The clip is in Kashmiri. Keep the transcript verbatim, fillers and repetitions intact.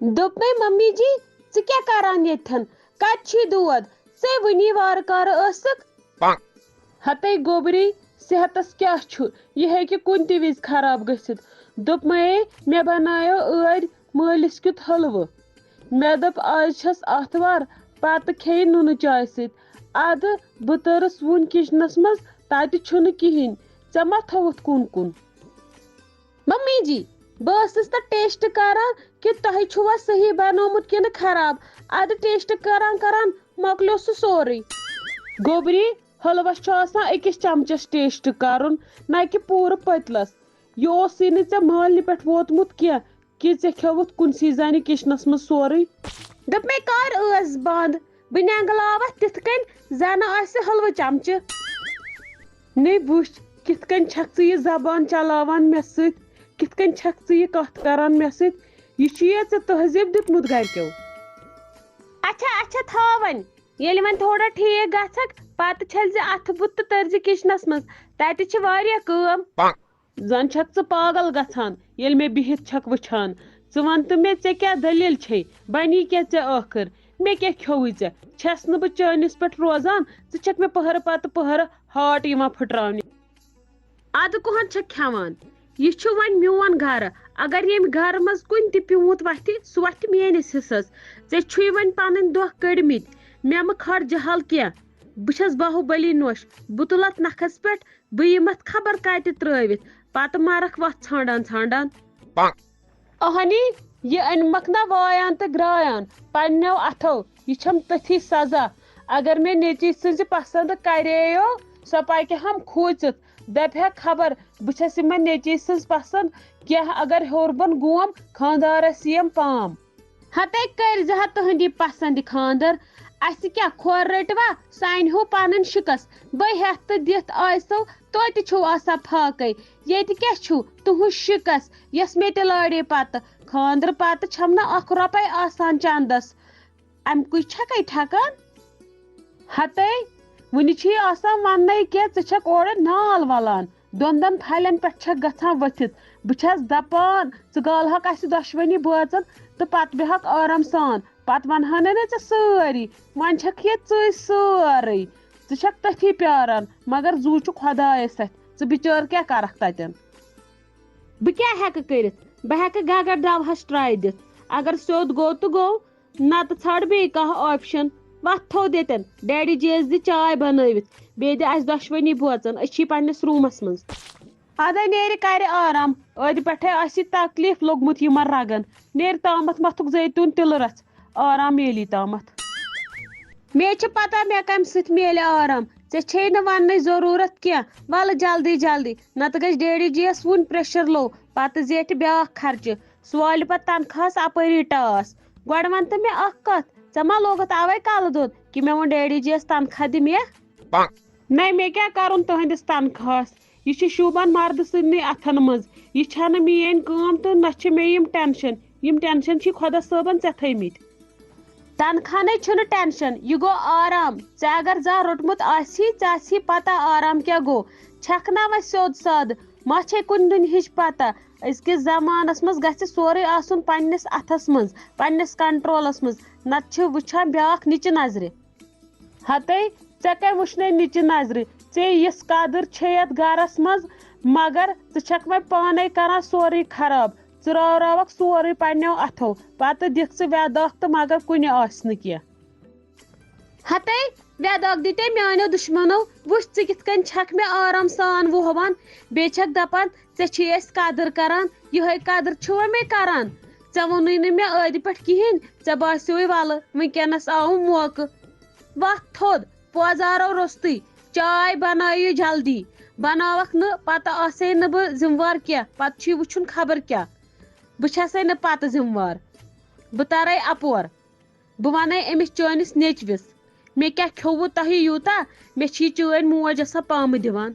دوٚپمَے، ممی جی، ژٕ کیٛاہ کران ییٚتھٮ۪ن؟ کَتہِ چھی دود؟ ژے وٕنی وارٕ کارٕ ٲسٕکھ۔ ہتے گوٚبری، صحتس کیٛاہ چھُ؟ یہِ ہیٚکہِ کُنہِ تہِ وِزِ خراب گٔژھِتھ۔ دوٚپمَے، مےٚ بنایو ٲدۍ مٲلِس کیُتھ حلوٕ۔ مےٚ دوٚپ، آز چھَس آتھوار، پتہٕ کھیٚیہِ نُنہٕ چاے سۭتۍ۔ اَدٕ بہٕ تٔرٕس وُنہِ کِچنس منٛز، تَتہِ چھُنہٕ کِہیٖنۍ۔ ژےٚ ما تھوٚوُتھ کُن کُن؟ ممی جی، بہٕ ٲسٕس تَتھ ٹیسٹ کران کہِ تۄہہِ چھُوا صحیح بنومُت کِنہٕ خراب۔ اَدٕ ٹیسٹ کران کران مۄکلیو سُہ سورُے۔ گوٚبری، حلوس چھُ آسان أکِس چمچس ٹیسٹ کرُن، نہ کہِ پوٗرٕ پٔتلس۔ یہِ اوسُے نہٕ ژےٚ مٲلنہِ پٮ۪ٹھ ووتمُت کینٛہہ کہِ ژےٚ کھیوٚوُتھ کُنسٕے زنہِ کِچنس منٛز سورُے۔ دوٚپمَے، کر ٲس بنٛد؟ بہٕ نینگلاوتھ تِتھ کٔنۍ زنہٕ آسہِ حلوٕ چمچہٕ۔ نے وٕچھ، کِتھ کٔنۍ چھکھ ژٕ یہِ زبان چلاوان مےٚ سۭتۍ؟ کِتھ کٔنۍ چھکھ ژٕ یہِ کتھ کران مےٚ سۭتۍ؟ یہِ چھُ یا ژےٚ تہذیٖب دیُتمُت گرِکیو؟ اچھا، اچھا، تھاو وۄنۍ۔ ییٚلہِ وۄنۍ تھوڑا ٹھیٖک گژھکھ، پتہٕ چھٔلۍ زِ اتھٕ بُتھ تہٕ تٔرۍ زِ کِچنس منٛز۔ تتہِ چھِ واریاہ کٲم۔ زن چھکھ ژٕ پاگل گژھان، ییٚلہِ مےٚ بِہِتھ چھکھ وٕچھان۔ ژٕ وَن تہٕ مےٚ، ژےٚ کیٛاہ دٔلیٖل چھے؟ بنی کیٛاہ ژےٚ ٲخٕر؟ مےٚ کیٛاہ کھیوٚوُے ژےٚ؟ چھَس نہٕ بہٕ چٲنِس پٮ۪ٹھ روزان، ژٕ چھکھ مےٚ پٔہرٕ پتہٕ پٔہرٕ ہارٹ یِوان پھٕٹراونہِ۔ اَدٕ کٕہَن چھکھ کھٮ۪وان؟ یہِ چھُ وۄنۍ میون گرٕ۔ اگر ییٚمہِ گرٕ منٛز کُنہِ تہِ پیوٗنت وۄتھِ، سُہ وۄتھِ میٲنِس حصس۔ ژےٚ چھُے وۄنۍ پنٕنۍ دۄہ کٔڑمٕتۍ۔ مےٚ مہٕ کھار جہل کینٛہہ۔ بہٕ چھَس باہوبلی نوش۔ بہٕ تُلتھ نکھس پٮ۪ٹھ، بہٕ یِمتھ خبر کتہِ ترٲوِتھ، پتہٕ مرکھ وتھ ژھانڈان ژھانڈان۔ اہنی، یہِ أنمکھ نا وایان تہٕ گرایان پننیو اتھو، یہِ چھم تٔتھی سزا۔ اگر مےٚ نیٚچی سٕنٛزِ پسند کرییو، سۄ پکہِ ہم کھوٗژِتھ، دپہِ ہا خبر بہٕ چھس یِمن نیٚچی سٕنٛز پسند کینٛہہ، اگر ہیوٚر بۄن گوم خانٛدارس یِم پام۔ ہتے کٔرۍ زِ ہا تُہٕنٛدی پسنٛدِ خانٛدر۔ اسہِ کیٛاہ کھۄر رٔٹوا؟ سانہِ ہیوٗ پنٕنۍ شِکس۔ بٔے ہٮ۪تھ تہٕ دِتھ آسو، توتہِ چھِو آسان فاقے۔ ییٚتہِ کیٛاہ چھُو تُہٕنٛز شِکس، یۄس مےٚ تہِ لارے پتہٕ؟ خانٛدرٕ پتہٕ چھَم نہٕ اکھ رۄپے آسان چندس۔ امہِ کُے چھکے ٹھکان؟ ہتے، وُنہِ چھِی آسان وننے کینٛہہ، ژٕ چھکھ اورٕ نال ولان۔ دۄن دۄن پھلٮ۪ن پٮ۪ٹھ چھکھ گژھان ؤتھِتھ۔ بہٕ چھَس دَپان، ژٕ گالہَکھ اَسہِ دۄشوٕنی بٲژَن تہٕ پَتہٕ بیٚہَکھ آرام سان۔ پَتہٕ وَنہٕ ہا نہٕ ژےٚ سٲری، وۄنۍ چھَکھ ییٚتہِ ژٕے سٲرٕے۔ ژٕ چھَکھ تٔتھی پیاران، مگر زُو چھُ خۄدایَس اَتھِ۔ ژٕ بِچٲر کیٛاہ کَرَکھ تَتٮ۪ن؟ بہٕ کیٛاہ ہٮ۪کہٕ کٔرِتھ؟ بہٕ ہٮ۪کہٕ گگر دَوہَس ٹراے دِتھ۔ اگر سیوٚد گوٚو تہٕ گوٚو، نتہٕ ژھانڈ بیٚیہِ کانٛہہ option۔ وَتھ تھوٚد ییٚتٮ۪ن، ڈیڈی جی یَس دِ چاے بنٲوِتھ، بیٚیہِ دِ اَسہِ دۄشوٕنی بٲژَن، أسۍ چھی پننِس روٗمَس منٛز۔ اَدَے نیرِ کَرِ آرام، أدۍ پٮ۪ٹھَے آسہِ تکلیٖف لوٚگمُت یِمَن رَگَن۔ نیرِ تامَتھ مَتھُک زیتون تِلہٕ رَژھ، آرام میلی تامَتھ۔ مےٚ چھِ پَتہ مےٚ کَمہِ سۭتۍ میلہِ آرام، ژےٚ چھے نہٕ وَننٕچ ضروٗرت کینٛہہ۔ وَلہٕ جلدی جلدی، نَتہٕ گژھِ ڈیڈی جی یَس وُنہِ pressure low، پَتہٕ زیٹھِ بیٛاکھ خرچہٕ، سُہ والہِ پَتہٕ تنخواہَس اَپٲری ٹاس۔ گۄڈٕ وَن تہٕ مےٚ اَکھ کَتھ، ژےٚ ما لوگُتھ اَوَے کَلہٕ دود کہِ مےٚ ووٚن ڈیڈی جی یَس تنخواہ دِ مےٚ؟ نَے، مےٚ کیٛاہ کَرُن تُہٕنٛدِس تنخواہَس؟ یہِ چھُ شوٗبان مردٕ سٕنٛدنٕے اَتھَن منٛز۔ یہِ چھَنہٕ میٛٲنۍ کٲم تہٕ نہ چھِ مےٚ یِم tension۔ یِم tension چھی خۄدا صٲبَن ژےٚ تھٲومٕتۍ۔ تنخواہنٕے چھُنہٕ tension، یہِ گوٚو آرام۔ ژےٚ اگر زانٛہہ روٚٹمُت آسی، ژےٚ آسی پَتہ آرام کیٛاہ گوٚو۔ چھَکھ نا وۄنۍ سیوٚد سادٕ، ما چھے کُنہِ دُنیہٕچ پَتہ؟ أزکِس زمانَس منٛز گژھِ سورُے آسُن پنٛنِس اَتھَس منٛز، پنٛنِس controlَس منٛز، نَتہٕ چھِ وٕچھان بیٛاکھ نِچہِ نظرِ۔ ہتے، ژےٚ کَمہِ وٕچھنے نِچہِ نظرِ؟ ژےٚ یِژھ قدٕر چھے یَتھ گَرَس منٛز، مگر ژٕ چھَکھ وۄنۍ پانَے کَران سورُے خراب۔ ژٕ راوراوَکھ سورُے پنٛنیو اَتھو، پَتہٕ دِکھ ژٕ وٮ۪داکھ تہٕ مگر کُنہِ آسہِ نہٕ کینٛہہ۔ ہتے، وٮ۪داکھ دِتے میٛانیو دُشمنو، وٕچھ ژٕ کِتھ کٔنۍ چھَکھ مےٚ آرام سان وُہوان، بیٚیہِ چھَکھ دَپان، ژےٚ چھے اَسہِ قدٕر کَران، یِہوٚے قدٕر چھُوا مےٚ کَران؟ ژےٚ ووٚنُے نہٕ مےٚ ٲدِ پٮ۪ٹھ کِہیٖنۍ، ژےٚ باسیوٕے وَلہٕ، وٕنکٮ۪نَس آوُم موقعہٕ۔ وَتھ تھوٚد، پوزارو روٚستُے، چاے بنٲیِو جلدی۔ بناوَکھ نہٕ، پتہٕ آسے نہٕ بہٕ ذمہٕ وار کینٛہہ، پتہٕ چھُے وٕچھُن خبر کیٛاہ۔ بہٕ چھسے نہٕ پتہٕ ذمہٕ وار۔ بہٕ ترے اپور۔ بہٕ ونے أمِس چٲنِس نیٚچوِس، مےٚ کیٛاہ کھیوٚوُ تۄہہِ یوٗتاہ؟ مےٚ چھِ یہِ چٲنۍ موج آسان پامہٕ دِوان۔